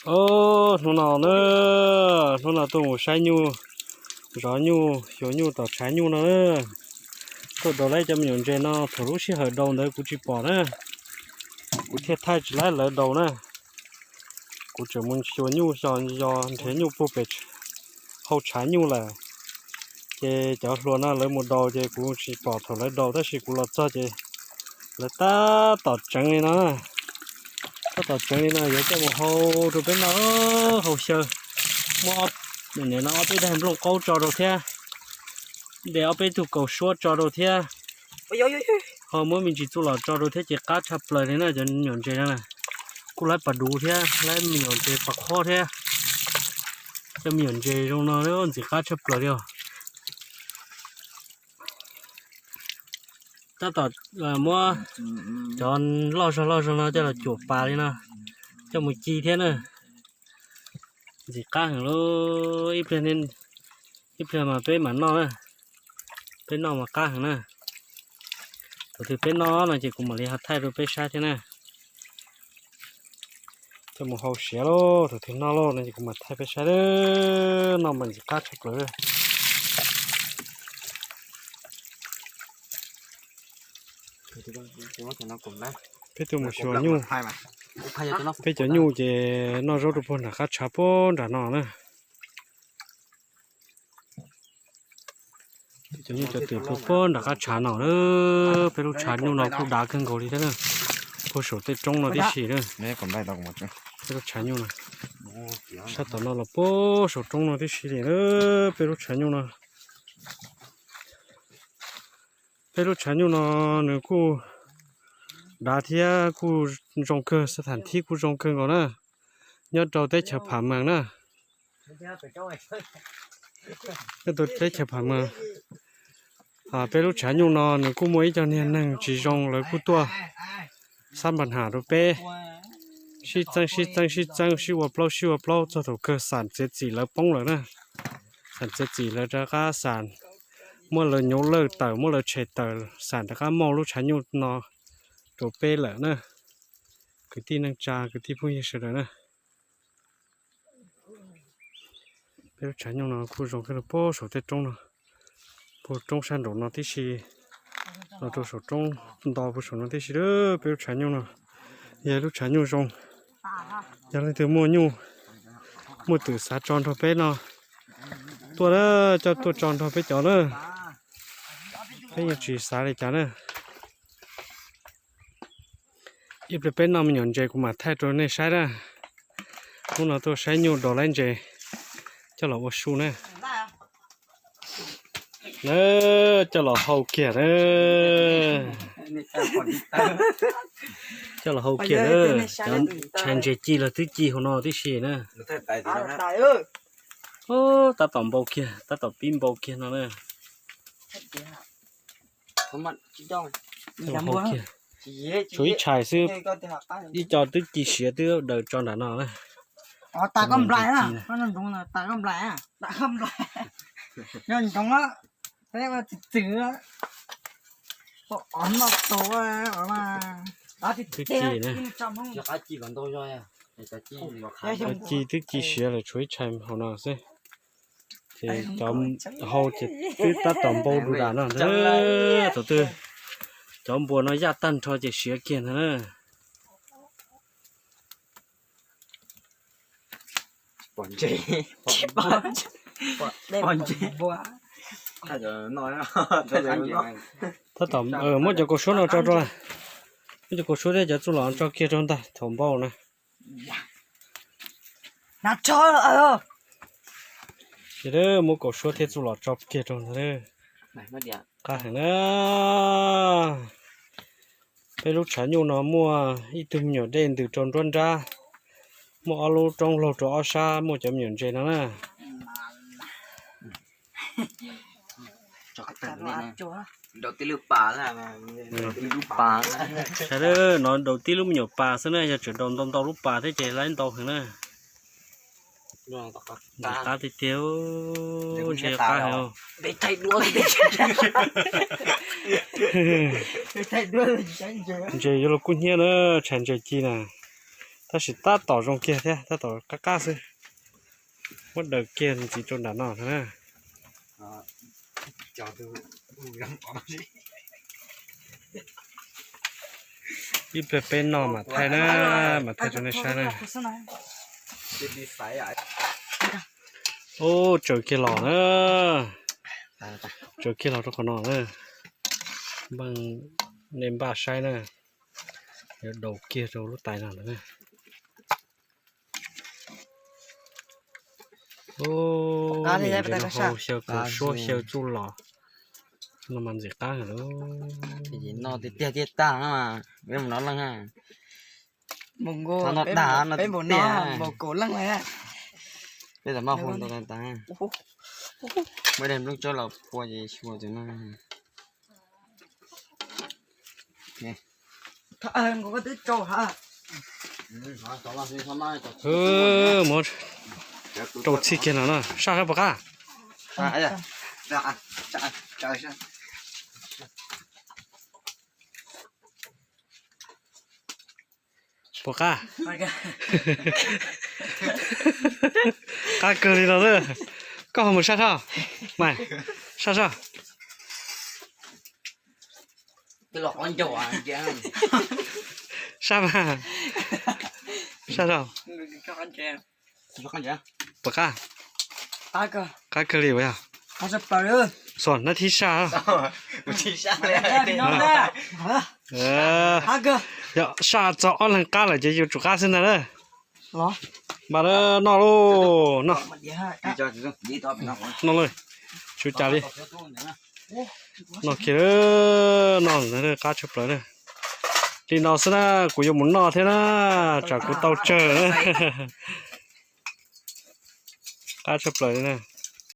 Os, hnub no na, hnub no tuaj mus saib nyuj, zov nyuj, xyuas nyuj tom tshav nyuj no na. Tuaj daus lawv cov me nyuam ntses no, thaum lub sij hawm daus ntawd kuv tsis pom na, kuv thiaj thaij tsis laib lawv daus na. Kuv tseem mus xyuas nyuj xyos yos nrhiav nyuj puag pem hau tshav nyuj lawm, ces cov hluas no lawv mus daus ces kuv tsis pom thaum lawv daus, tab sis kuv los txog ces lawv tab tom tseev li no, tab tom tseev li no yuav coj mus hau rau peb noj, hau xyaw. Muab ob, no ob peb daim nplooj qaub tso rau thiab, de ob peb tug kaus suab tso rau thiab, ho muab me ntsis txuj lom tso rau thiab ces qab tshaj plaws li na cov me nyuam ntses no. Kuj laib pas duv thiab, laib me nyuam ntses pas qhob thiab. Cov me nyuam ntses zoo no ntxim qab tshaj plaws li os. Tab tom muab cov loj zog loj zog no coj los cuam pas li no, coj mus ci thiab na. Ntxim qab heev lauj, ib pliag, ib pliag mas peb mam noj na, peb noj mas qab heev na. Thaum twg peb noj no ces kuv mam li ho thaij rau peb saib thiab na. Coj mus hau siav lauj, thaum twg noj lauj no ces kuv mam thaij peb saib, noj mas ntxim qab tshaj plaws. Peb tuaj mus xyuas nyuj, peb cov nyuj ces noj zaub rau puag nram qab tshav puag nram no na. Cov nyuj cov twm rau puag nram qab tshav no na. Peb lub tshav nyuj no kuj dav kawg nkaus li thiab na, puag saum tej roob no tib si na. Peb lub tshav nyuj no, sab tom no los puag saum roob no tib si li na, peb lub tshav nyuj no. Peb lub tshav nyuj no nws kuj dav thiab kuj zoo kawg, xab tham thib kuj zoo kawg nkaus na. Nyob rau teb chaws Pham Mees na. Nyob rau teb chaws Pham Mees, peb lub tshav nyuj no nws kuj muaj ib co niag neeg tsis zoo lawv kuj tuaj xab npas ham rau peb, sib txeeb sib txeeb sib txeeb sib ua plaub sib ua plaub txog thaum kawg xam txiav txim lawv poob lawm na. Xam txiav txim lawv rov qab xam, muab lawv nyuj lawj tawm, muab lawv tshem tawm, xam rov qab muaj lub tshav nyuj no rau peb lawm na. Kwv tij neej tsa, kwv tij phooj ywg sawv daws na, peb lub tshav nyuj no kuj zoo kawg puag saum tej roob no, puag roob sab nraum no tib si los rau saum roob nto puag saum no tib si. Peb lub tshav nyuj no yog lub tshav nyuj zoo. Yog leej twg muaj nyuj muaj twm xav tso nrog peb no, tuaj na, coj tuaj tso nrog peb cov na. Peb yeej tsis xav li cas na. Ib pliag peb noj me nyuam ntses kuv mam thaij rau nej saib na. Hnub no tuaj saib nyuj daus laib ntses coj los ua su na. Na, coj los hau kiag na. Coj los hau kiag na. Cov tshais ntses ci los twb ci hauv no tib si na. Tab tom npau kiag, tab tom pib npau kiag no na. Tshuav ib tshais xwb, ib co twb ci siav twb daws tso nram no na. Twb ci na. Ci twb ci siav lawm, tshuav ib tshais hauv no xwb. Ces cov hau ces twb tab tom npau du dam no ntag. Thaum twg cov npua no yaj tag nrho ces siav kiag ntag na. Tab tom muab cov kaus suab no tso rau, muab cov kaus suab thiab cov txuj lom tso kiag rau ntag thaum npau na. Ces muab kaus suab thiab txuj lom tso kiag rau ntag. Qab heev na. Peb lub tshav nyuj no muaj ib tug me nyuam dej ntws rau nruab nrab, muaj ob lub roob laug rau ob sab muaj cov me nyuam ntses no na. Sawv daws, no daus tib lub me nyuam pas xwb na, yog tseem daus ntau ntau lub pas thiab ces laib ntau heev na. Ntxim qab tiag tiag, ntse qab heev. Ntses yuav luag kub hnyiab na, tshais ntses ci na. Tab sis tab tom zoo kiag thiab, tab tom qab qab xwb. Muab daws kiag ntxiv rau nram no na. Ib pliag peb noj mam thaij na, mam thaij rau nej saib na. Ub, tsaws kiag los na. Tsaws kiag los rau qhov no na. Npaj, nej npaj saib na. Yuav daus kiag rau lub tais no lawm na. Ub, nim no hau xyaw kaus suab xyaw txuj lom no mas ntxim qab heev lauj. Noj tiag tiag tiag tag no, peb mus noj leej. Txhob noj dag no tiag. Peb tam maj hu ntau tas. Muaj daim nplooj tsawb los pua ces xyuas tus no. Muab rau txhij kiag no na, saj sab puas qab? Puas qab? Qab kawg li no lawm. Koj ho mus saj saj, saj saj. Saj mas, saj saj. Puas qab? Qab kawg li puas yog? Xom nab thib saj. Yog saj txog ob leeg qab lawm ces yuav tsum qab xwb ntag na. Npaj, noj lauj, noj. Noj lauj, tsis ua cas li. Noj kiag, noj ntag, qab tshaj plaws na. Li no xwb na, kuv yuav mus noj thiab na, tsam kuv tau tsawg na. Qab tshaj plaws li na.